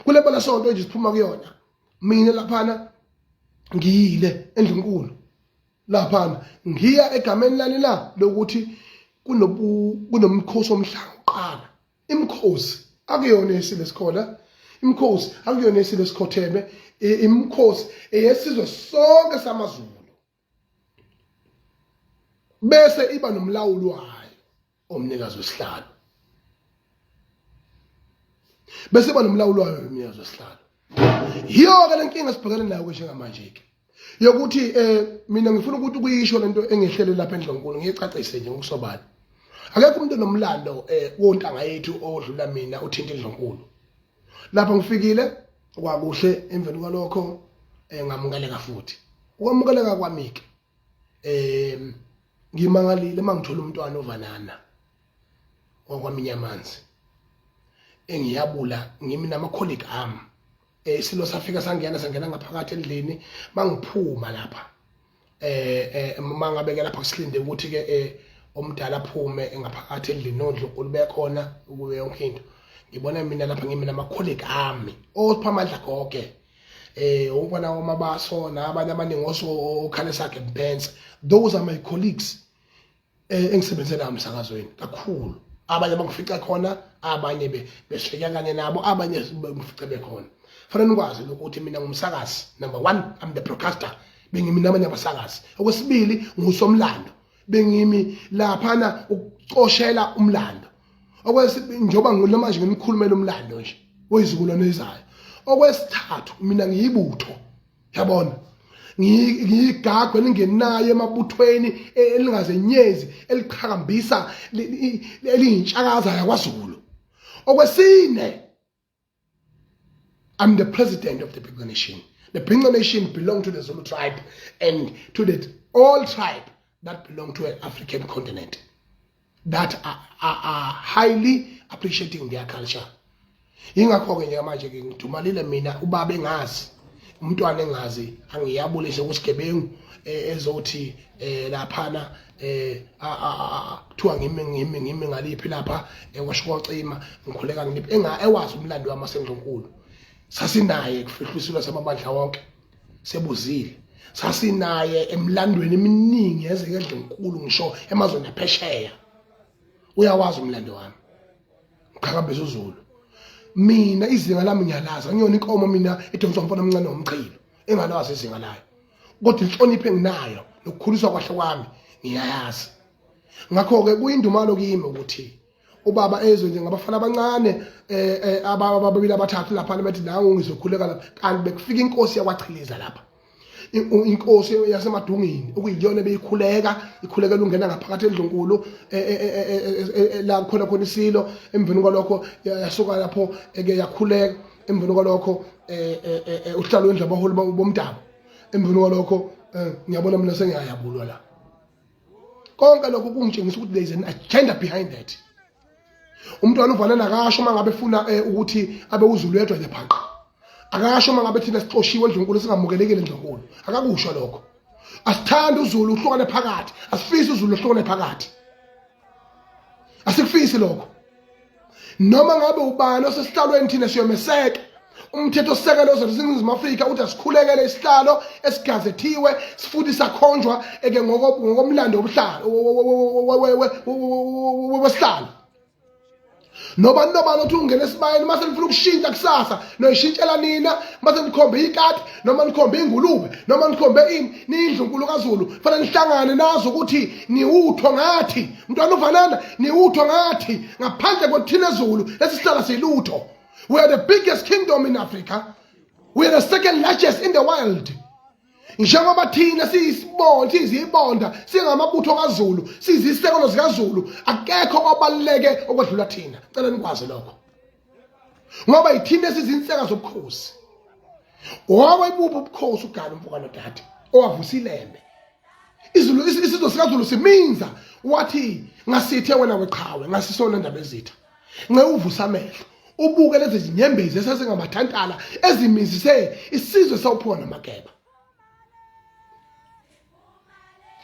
Kule mpelasonto nje siphuma kuyona, mina laphana ngiyile endlunkulu laphana, ngiya egameni lani la lokuthi kunomkhosi womhlanga uqala. Imikhosi akuyona esile sikhona, imikhosi akuyona esile sikhotheme, imikhosi eyesizwe sonke samaZulu, bese iba nomlawuli wayo omnikazi wesihlalo, bese iba nomlawuli wayo omnikazi wesihlalo. Yiyo-ke le nkinga esibhekene nayo-ke njengamanje-ke yokuthi mina ngifuna ukuthi ukuyisho lento engehlele lapha endlonkulu, ngiyicacise nje ngokusobala. Akekho umuntu onomlando wontanga yethu odlula mina uthinta indlonkulu. Lapha ngifikile kwakuhle, emveni kwalokho ngamukeleka futhi. Ukwamukeleka kwami-ke ngimangalile uma ngithola umntwana ovanana wakwaMinyamanzi engiyabula ngimi nama-colleague ami. Isilo safika sangena, sangena ngaphakathi endlini. Mangiphuma lapha mangabe ke lapha kusilinde ukuthi ke omdala aphume ngaphakathi endlini nondlunkulu bekhona ukuye yonke into, ngibona mina lapha ngimi nama-colleague ami oSiphamandla Goge, umfana wamabaso nabanye abaningi oso okhala sakhe Mpense. Those are my colleagues engisebenze nawo emsakazweni kakhulu. Abanye bangifica khona, abanye besifika kanye nabo, abanye ngifice bekhona. Fanele nikwazi ukuthi mina ngumsakazi number 1, I'm the broadcaster, bengimi nabanye abasakazi. Okwesibili, ngusomlando, bengimi laphana ukucoshela umlando. Okwesibili, njengoba noma nje ngimkhulumela umlando nje wezizukulwane ezayo. Okwesithathu, mina ngiyibutho, yabona, ngiyigagu elingenayo emabuthweni, elingazenyezi, eliqhakambisa eliyintshakaza yakwaZulu. Okwesine, I'm the president of the Bhinca Nation. The Bhinca Nation belong to the Zulu tribe and to the all tribe that belong to an African continent that are highly appreciating their culture. Yingakho-ke njengamanje ke ngidumalile mina, ubaba engazi, umntwana engazi, angiyabulise kusigebengu ezothi laphana kuthiwa ngimi ngaliphi lapha ekwashikocima ngikhuleka ngiliphi, enga ewazi umlando wami wasendlunkulu. Sasinaye kufihlwisilwa samabandla wonke sebuzile, sasinaye emlandweni eminingi yezeke endlunkulu, ngisho emazweni aphesheya. Uyawazi umlando wami, ngiqhakambisa uZulu. Mina izinga lami ngiyalazi, angiyona inkomo mina edonswa umfana omncane womchilo engalwazi izinga layo, kodwa inhlonipho enginayo nokukhuliswa kwahle kwami ngiyayazi. Ngakho-ke kuyindumalo kimi ukuthi ubaba ezwe nje ngabafana abancane ababili abathathu lapha bethi nangu ngizokhuleka lapha, kanti bekufika inkosi yakwachiliza lapha, inkosi yasemadungini, okuyiyona ebeyikhuleka, ikhulekela ungena ngaphakathi endlunkulu la khona khona isilo. Emveni kwalokho yasuka lapho ke yakhuleka. Emveni kwalokho uhlalo wendlu abaholi bomdabu. Emveni kwalokho ngiyabona mina sengiyayabulwa la. Konke lokho kungitshengisa ukuthi there is an agenda behind that. Umntwana uvana nakasho uma ngabe efuna ukuthi abe uZulu yedwa nje phaqa, akasho uma ngabe thina sixoshiwe endlunkulu, singamukelekile endlunkulu, akakusho lokho. Asithandi uZulu uhlukane phakathi, asifisi uZulu uhlukane phakathi, asikufisi lokho. Noma ngabe ubani osesihlalweni, thina siyomeseka. Umthetho sisekelo waseNingizimu Afrika uthi asikhulekele isihlalo esigazethiwe futhi sakhonjwa eke ngokomlando wobuhlalo wesihlalo. Nobani nobani othi ungena esibayeni, mase nifuna ukushintsha kusasa noyishintshela nina, mase nikhombe ikati noma nikhombe ingulube noma nikhombe ini, niyindlunkulu kaZulu, fanele nihlangane nazo ukuthi niwutho ngathi. Mntwana uvanana, niwutho ngathi. Ngaphandle kwethina Zulu, lesi sihlala siyilutho. We are the biggest kingdom in Africa, we are the second largest in the world. Njengoba thina siyisibonda, siyizibonda, singamabutho kaZulu, siyizisekelo zikaZulu, akekho obaluleke okwedlula thina. Cela nikwazi lokho, ngoba yithina esizinseka zobukhosi. Wabe ibuphi ubukhosi ugala umfokano dade owavusa ilembe izulu, isizwe sikaZulu siminza, wathi ngasithe wena weqhawe, ngasisona ndaba ezitha nce uvusa amehlo ubuke lezi zinyembezi esezingamatantala ezimizise isizwe sawuphiwa namageba.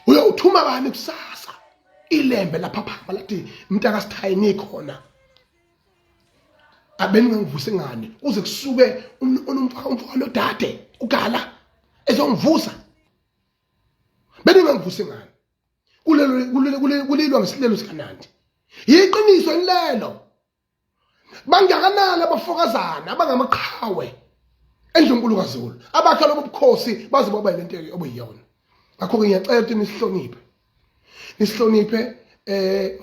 Uyowuthuma bani kusasa ilembe lapha phama lathi mntaka sithayini khona? Abeningangivuse ngani kuze kusuke umfaka lodade ugala ezongivusa. Beningangivuse ngani? Kulelo kulelo kulilwa ngesilelo sikaNandi. Yiqiniso lelo. Bangakanani abafokazana abangamaqhawe endlunkulu kaZulu abakha lobo bukhosi baze baba lento obuyiyona. Ngakho-ke ngiyacela ukuthi nisihloniphe, nisihloniphe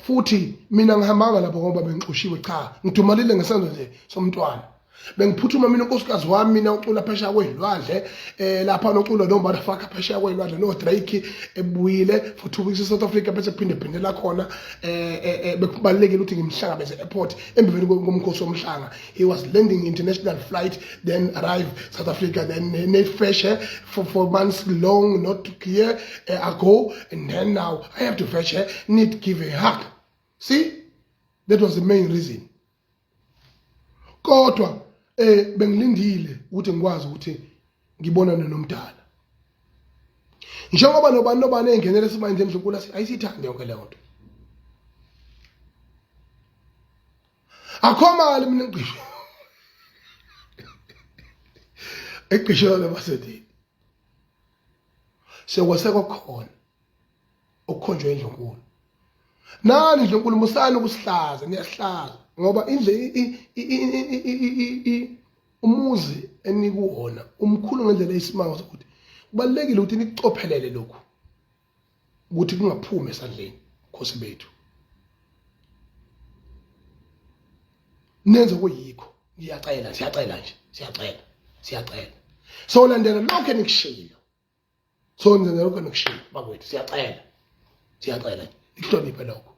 futhi mina ngihambanga lapho ngoba bengixoshiwe, cha, ngidumalile ngesenzo nje somntwana. Bengiphuthuma mina unkosikazi wami mina ucula phesheya kwezilwandle lapha nocula no motherfucker phesheya kwezilwandle no Drake ebuyile for 2 weeks eSouth Africa bese kuphinde phindela khona bekubalekile ukuthi ngimhlangabeze airport emveni komkhosi womhlanga. He was landing international flight, then arrive South Africa, then ne fresh her for 4 months long not here ago, and then now I have to fetch her, need give a hug. See, that was the main reason. Kodwa bengilindile ukuthi ngikwazi ukuthi ngibonane nomdala. Njengoba nobani nobani engenele esibayeni endlunkulu ayisithande yonke leyo nto. Akho mali mina ngisho. Egqishelwa lebasedini. Sekwase khona okukhonjwe indlunkulu. Nani indlunkulu musani ukusihlaza, niyasihlaza ngoba indle umuzi enikuwona umkhulu ngendlela eyisimanga sokuthi kubalulekile ukuthi nikucophelele lokhu ukuthi kungaphumi esandleni khosi bethu. Nenze kuyikho, ngiyacela, siyacela nje, siyacela, siyacela. So landela lokho enikushilo. So landela lokho enikushilo bakwethu, siyacela. Siyacela nje, nikuhloniphe lokho.